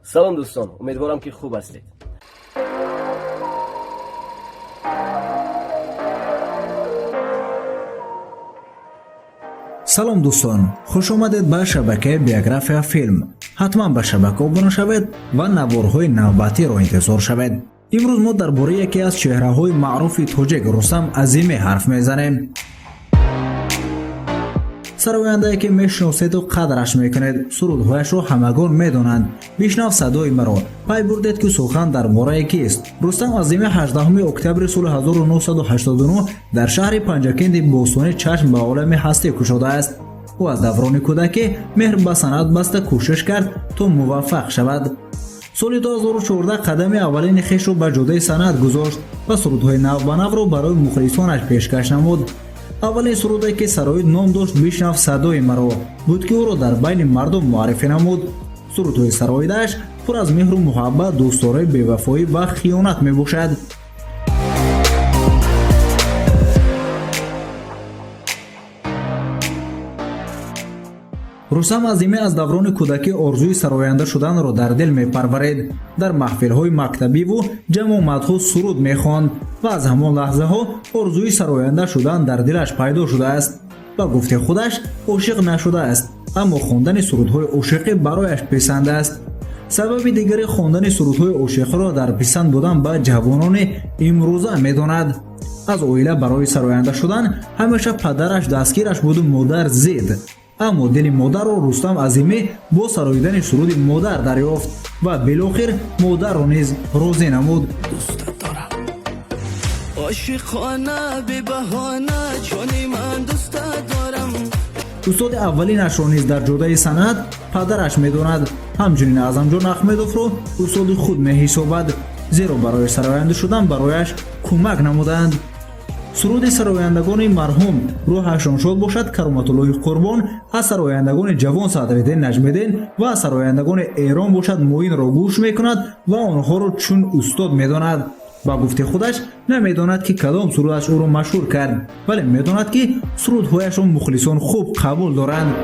Салом, дӯстон, умедворам, ки хуб ҳастед. Салом, дӯстон, хуш омадед ба шабакаи Биография Филм. Ҳатман ба шабака обуна шавед ва наворҳои навбатиро интизор шавед. Имрӯз мо дар бораи яке аз чеҳраҳои маъруфи тоҷик, Рустам Азимӣ, ҳарф мезанем. Сарояндае, ки мешиноседу қадраш мекунед, сурудҳояшро ҳамагон медонанд. «Бишнав садои маро». Пай бурдед, ки сухан дар бораи кист? Рустам Азимӣ 18 октябри соли 1989 дар шаҳри Панҷакенди бостонӣ чашм ба олами ҳастӣ кушодааст. Ӯ аз даврони кӯдакӣ меҳр ба санъат баста, кӯшиш кард, то муваффақ шавад. Соли 2014 қадами аввалини хешро ба ҷодаи санъат гузошт ва сурудҳои навбанавро барои мухлисонаш пешкаш намуд. Аввалин суруде, ки сароид, ном дошт «Бишнав садои маро» буд, ки ӯро дар байни мардум муаррифӣ намуд. Сурудҳои сароидааш пур аз меҳру муҳаббат, дӯстдории бевафоӣ ва хиёнат мебошад. Рустам Азимӣ аз даврони кӯдакӣ орзуи сароянда шуданро дар дил мепарварид. Дар маҳфилҳои мактабиву ҷамъомадҳо суруд мехонд ва аз ҳамон лаҳзаҳо орзуи сароянда шудан дар дилаш пайдо шудааст. Ба гуфти худаш, ошиқ нашудааст, аммо хондани сурудҳои ошиқӣ барояш писанд аст. Сабаби дигари хондани сурудҳои ошиқиро дар писанд будан ба ҷавонони имрӯза медонад. Аз оила барои сароянда шудан ҳамеша падараш дастгираш буду модар зид, аммо дили модарро Рустам Азимӣ бо сароидани суруди «Модар» дарёфт ва билохир модарро низ розӣ намуд. Дӯстат дорам ошиқона, бебаҳона, ҷони ман, дӯстат дорам. Устоди аввалинашро низ дар ҷодаи санъат падараш медонад. Ҳамчунин Аъзамҷон Ахмедовро устоди худ меҳисобад, зеро барои сароянда шудан барояш кӯмак намуданд. Суруди сарояндагони марҳум, рӯҳашон шод бошад, Кароматуллоҳи Қурбон, аз сарояндагони ҷавон Садриддин Наҷмиддин ва аз сарояндагони Эрон бошад Муинро гӯш мекунад ва онҳоро чун устод медонад. Ба гуфти худаш, намедонад, ки кадом сурудаш ӯро машҳур кард, вале медонад, ки сурудҳояшро мухлисон хуб қабул доранд.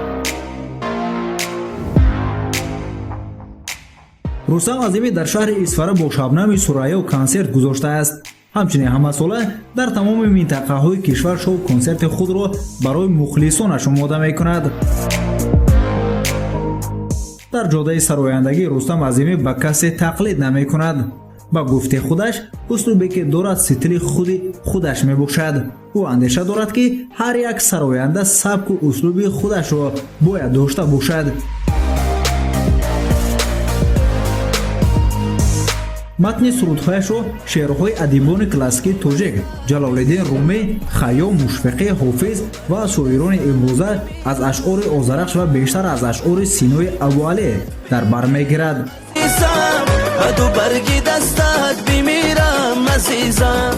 Рустам Азимӣ дар шаҳри Исфара бо Шабнами Сурайё консерт гузоштааст. Ҳамчунин ҳамасола дар тамоми минтақаҳои кишвар шоу консерти худро барои мухлисонаш омода мекунад. Дар ҷодаи сарояндагӣ Рустам Азимӣ ба касе тақлид намекунад. Ба гуфти худаш, услубе, ки дорад, стили худи худаш мебошад. Ӯ андеша дорад, ки ҳар як сароянда сабку услуби худашро бояд дошта бошад. Матни сурудҳояшро шеърҳои адибони классикии тоҷик Ҷалолиддин Румӣ, Хайём, Мушфиқӣ, Ҳофиз ва шоирони имрӯза, аз ашъори Озарахш ва бештар аз ашъори Синои Абуалӣ дар бар мегирад. Ба ду барги дастат бимирам, азизам.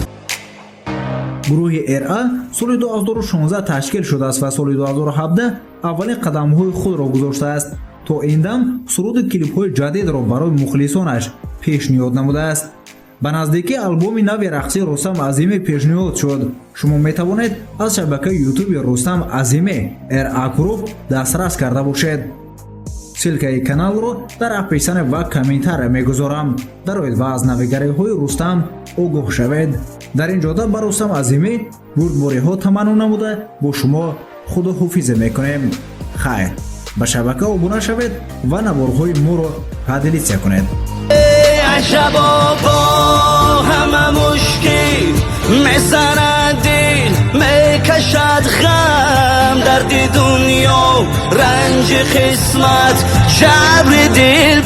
Гурӯҳи РА соли 2016 ташкил шудааст ва соли 2017 аввалин қадамҳои худро гузоштааст. То ин дам суруди клипҳои ҷадидро барои мухлисонаш пешниҳод намудааст. Ба наздикӣ албоми нави рақсии Рустам Азимӣ пешниҳод шуд. Шумо метавонед аз шабакаи ютуби Рустам Азимӣ РА Group дастрас карда бошед. Ссылкаи каналро дар описание ва комментария мегузорам. Дароед ва аз навигариҳои Рустам огоҳ шавед. Дар ин ҷода ба Рустам Азимӣ бурдбориҳо таманно намуда, бо шумо худоҳофизӣ мекунем. Хайр, ба шабака обуна шавед ва наворҳои моро поделиться кунед. Аҷабо, бо ҳама мушкил мезанад дил, мекашад ғам, дарди дунё, ранҷи қисмат, ҷабри дил.